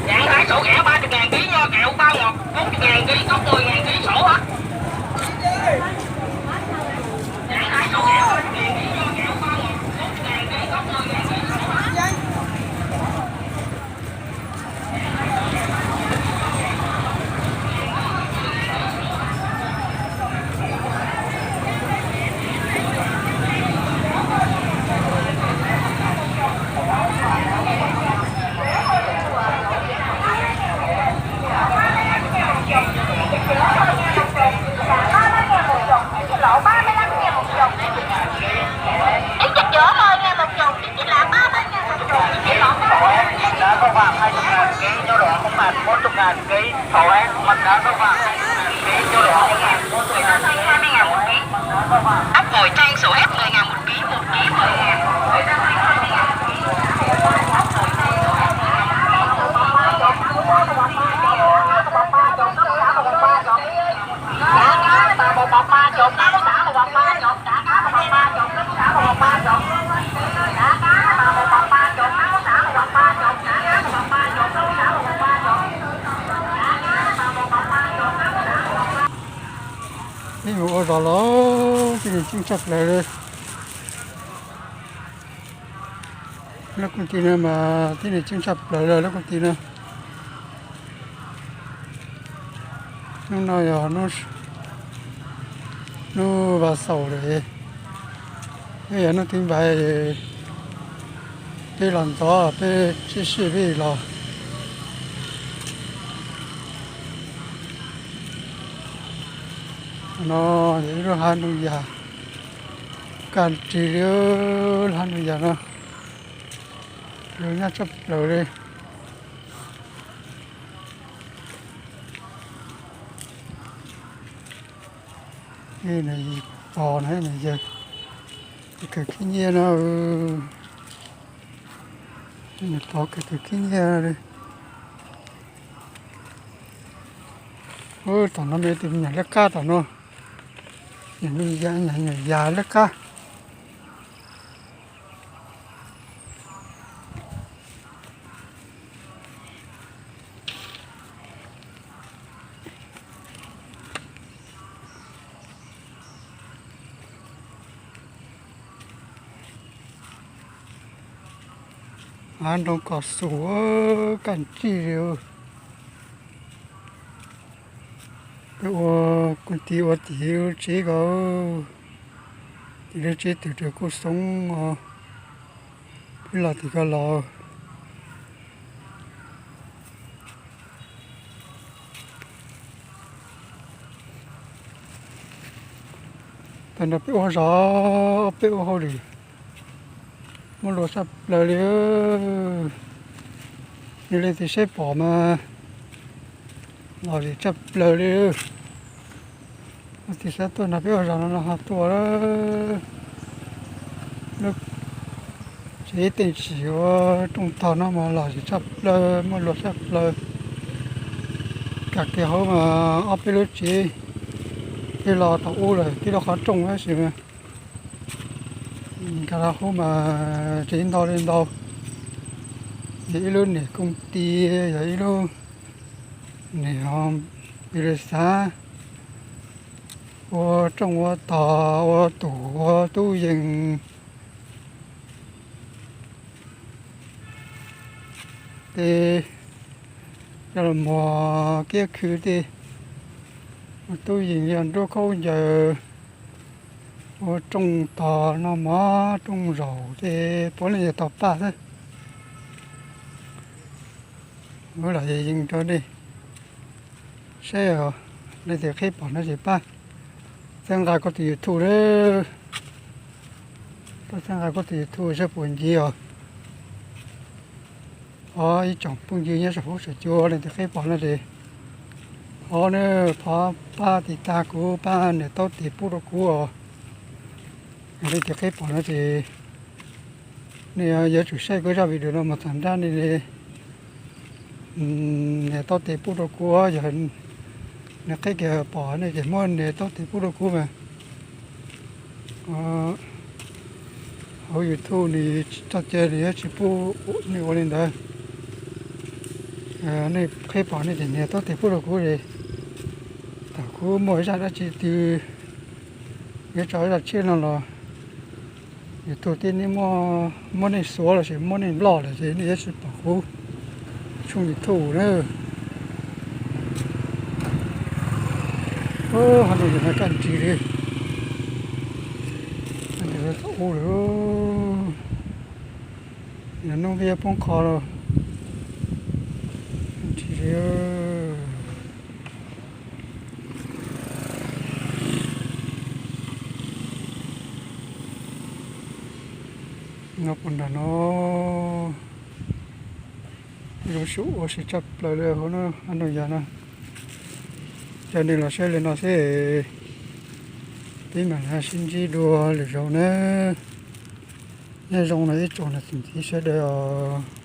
Dán lái sáu ghé ba chục ngàn ký nho, kéo ba ngọt bốn chục ngàn ký, cốc mười ngàn ký sổ á. Dán lái sáu ghé ba chục ngàn ký nho, kéo ba ngọt bốn chục ngàn ký, cốc mười ngàn ký sổ á. Cá kho vàng hai chục ngàn ký, nho đỏ không hạt bốn chục ngàn ký, sổ S, mặt cá kho vàng hai chục ngàn ký, nho đỏ không hạt bốn chục ngàn ký. Ốc ngồi chêng sổ S mười ngàn một ký, một ký mười ngàn. Peb mus ua zog los, tib neeg coob tshaj plaws li. Lub koom tij no mas tib neeg coob tshaj plaws li lub koom tij no. Hnub no yog hnub vas xaum lawm, peb yog hnub thib npais, peb los ntxov peb sib sij peb los. No yog ib lub hav nroog yas, kaj nrig li lub hav nroog yas no, lub nyab tshaj plaws li. Pog no yawg, kawg khib nyiab no, pog kawg khib nyiab li. Tom no me tus me nyuam liab qab tom no, nyuam yas liab qab. Hav nroog kom xus, kaj nrig li. Peb ua koom tij ua tim tsev ko, Lub tsev twg rau kuj xoob os, peb los tim ko los. Tag nrho peb ua zos, peb ua hauj lwm muaj luag tshaj plaws li. Yog leej twg saib pom mas lom zem tshaj plaws li. Leej twg xav tuaj nrog peb ua zos no los ho tuaj. Lub tsev teem tsim ua rooj tog no mas lom zem tshaj plaws, muaj luag tshaj plaws. Kab kiag hauv mas ob peb lub tsev, tib los thaum ub lawm tib lub qhov rooj tab sis mas kab los hauv mas tsev ntau li ntau. Yog ib lub niam kooj ti, yog ib lub niam pis li xav ua rooj ua tog, ua tum, ua tub yees, tej coj los muag kiab khw tej, ua tub yees yog nruab khaub ncaws, ua rooj tog noj mov rooj zaum tej puav leej yog tog paj xwb. Ua los yees rau nej saib os, leej twg qheb pom no ces pab txhawb nqa kuv tus YouTube na. Pab txhawb nqa kuv tus YouTube saib puas ncig os. Thov ib tsoom phooj ywg nyob saum huab saum cua leej twg qheb pom no ces thov na, thov pab tiv tag kuv, pab nias taub tes pub rau kuv os. Leej twg qheb pom no ces nej yuav tsum saib kuv zaj video no mus txog nrab nej nias taub tes pub rau kuv. Yog nws qheb kiag pom nej ces muab nias taub tes pub rau kuv mas hauv YouTube nws tsis txoj cai nws yuav tsis pub nej ua li ntawd. Nej qheb pom nej ces nias taub tes pub rau kuv es thaum kuv muaj zaj dab tsi twg yuav tso zaj tshiab no los YouTube thiaj muab nej xuav los sis muab nej loj lawm ces nej yuav tsis pom kuv tshooj YouTube na. Hov no yog no kaj nrig li, ub lawm, yog hnub ntiab poob qho lawm. Nrig li. No puas nram no, zoo siab ua si tshaj plaws li hauv no, no yog no. Coj nej los saib li no xwb, peb mam li sib ntsib dua lwm zaus na. Nyob zoo no ib tsoom niam txiv sawv daws os.